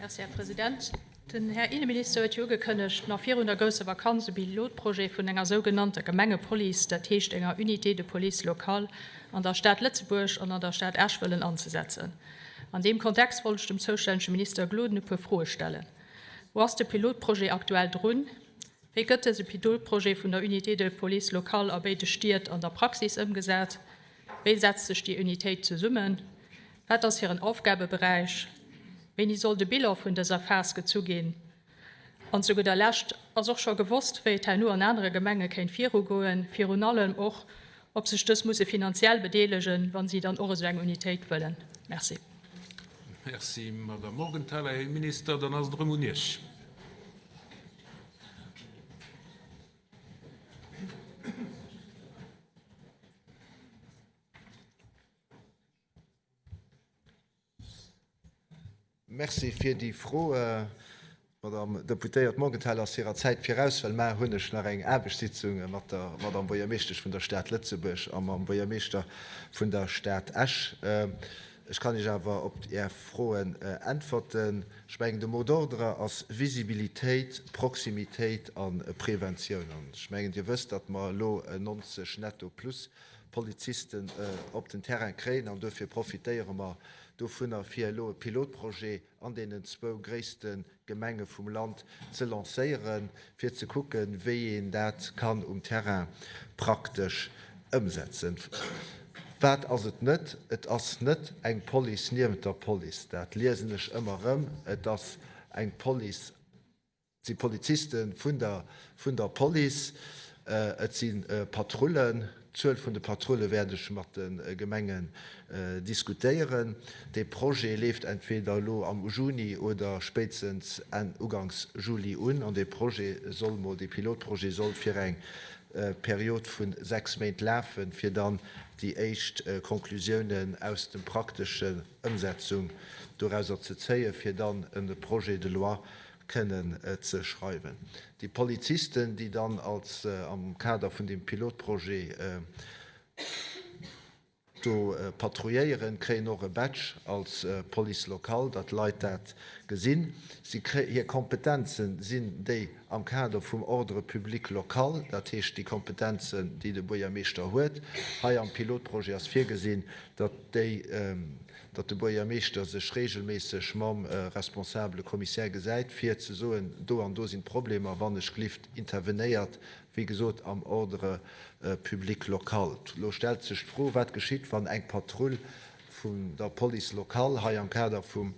Merci, Här President. Den Här Inneminister huet jo ugekënnegt, nach virun der grousser Vakanz e Pilotprojet vun enger sougenannter Gemengepolice, dat heescht enger Unité de police locale, an der Stad Lëtzebuerg an an der Stad Esch wëllen anzesetzen. An deem Kontext wollt ech dem zoustännege Minister Gloden e puer Froe stellen. Wou ass de Pilotprojet aktuell drun? Wéi gëtt dëse Pilotprojet vun der Unité de police locale a béide Stied an der Praxis ëmgesat? Wéi setzt sech déi Unitéit zesummen? Wat ass hiren Aufgabeberäich? Wéini soll de Bilan vun dëser Phas gezu ginn? An zu gudder Lescht, ass och scho gewosst, wéi et herno an anere Gemenge kéint virugoen, virun allem och, ob sech dës musse finanziell bedeelegen, wa si dann och esou eng Unitéit wëllen? Merci. Merci, Madamm Morgenthaler. Här Minister, dann ass et erëm un Iech. Merci fir déi Fro. D'Madame Deputéiert Morgenthaler ass hirer Zäit viraus, well mar hunn ech nach eng Aarbechtssitzung mat der Madame Buergermeeschtesch vun der Stad Lëtzebuerg a mam Buergermeeschter vun der Stad Esch. Ech kann Iech awer op Är Froen äntwerten. Ech mengen, de Mot d'ordre ass Visibilitéit, Proximitéit a Preventioun. An ech mengen, Dir wësst, datt mer elo 90 netto plus Polizisten op den Terrain kréien an duerfir profitéiere mer dovunner, fir elo e Pilotprojet an deenen zwou gréisste Gemenge vum Land ze lancéieren, fir ze kucken, wéi een dat kann um Terrain praktesch ëmsetzen. Wat ass et net? Et ass net eng Police niewent der Police, dat liesen ech ëmmer erëm. Et ass eng Police. Et si Poliziste vun der vun der Police, et si Patrullen. D'Zuel vun de Patrulle wäert ech mat de Gemengen diskutéieren. Dee Projet leeft entweder elo am Juni oder spéitstens Enn uganks Juli un. An dee Projet soll mol, dee Pilotprojet soll fir eng Period vu 6 Méint lafen, fir dann déi éischt Konklusiounen aus dem prakteschen Ëmsetzung dorauser ze zéien, fir dann e Projet de loi kënnen ze schreiwen. Déi Polizisten, déi dann als am Kader vun deem Pilotprojet do patrouilléieren, kréien och e Badge als Police locale, datt d'Leit dat gesinn. Si kré hir Kompetenze sinn déi am Kader vum Ordre public local, dat heescht déi Kompetenzen, déi de Buergermeeschter huet. Hei am Pilotprojet ass virgesinn, datt déi datt de Buergermeeschter sech regelméisseg mam responsabele Commissaire gesäit, fir ze soen, do an do sinn d'Problemer, wann ech glift intervenéiert, wéi gesot am Ordre public local. Elo stellt sech d'Fro, wat geschitt, wann eng Patrull vun der Police locale hei am Kader vum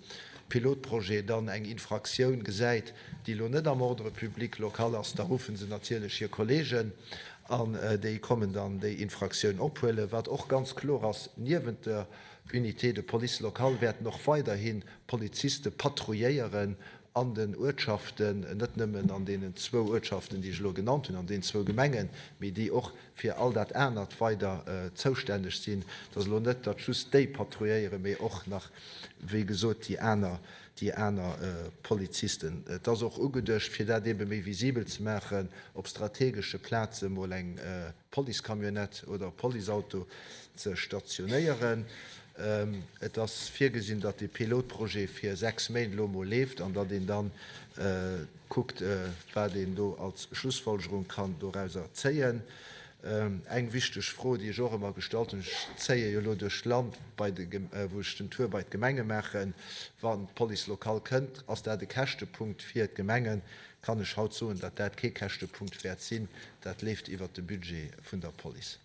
Pilotprojet dann eng Infraktioun gesäit, déi elo net am Ordre public local ass. Da ruffe se natierlech hir Kollegen an déi kommen dann déi Infraktioun ophuelen. Wat och ganz kloer ass, niewent der Unité de police locale wäerten och weiderhi Poliziste patrouilléieren an den Uertschaften, net nëmmen an deenen zwou Uertschaften, déi ech elo genannt hunn, an deenen zwou Gemengen, mee déi och fir all dat anert weider zoustänneg sinn. Et ass elo net, datt just déi patrouilléieren, mee och nach, wéi gesot, déi aner, déi aner Polizisten. Et ass och ugeduecht, fir dat eebe méi visibel ze maachen, op strategesche Plaze mol eng Policecamionnette oder Policeauto ze stationéieren. Et ass virgesinn, datt dee Pilotprojet fir 6 Méint elo emol leeft an datt een dann kuckt, wat een do als Schlussfolgerung kann dorauser zéien. Eng wichteg Fro, déi ech och ëmmer gestallt hunn, ech zéie jo elo duerch d'Land, bei de, wou ech den Tour bei d'Gemenge maachen, Wann d'Police locale kënnt, ass dat e Käschtepunkt fir d'Gemengen? Kann ech haut soen, datt dat kee Käschtepunkt wäert sinn. Dat leeft iwwert de Budget vun der Police.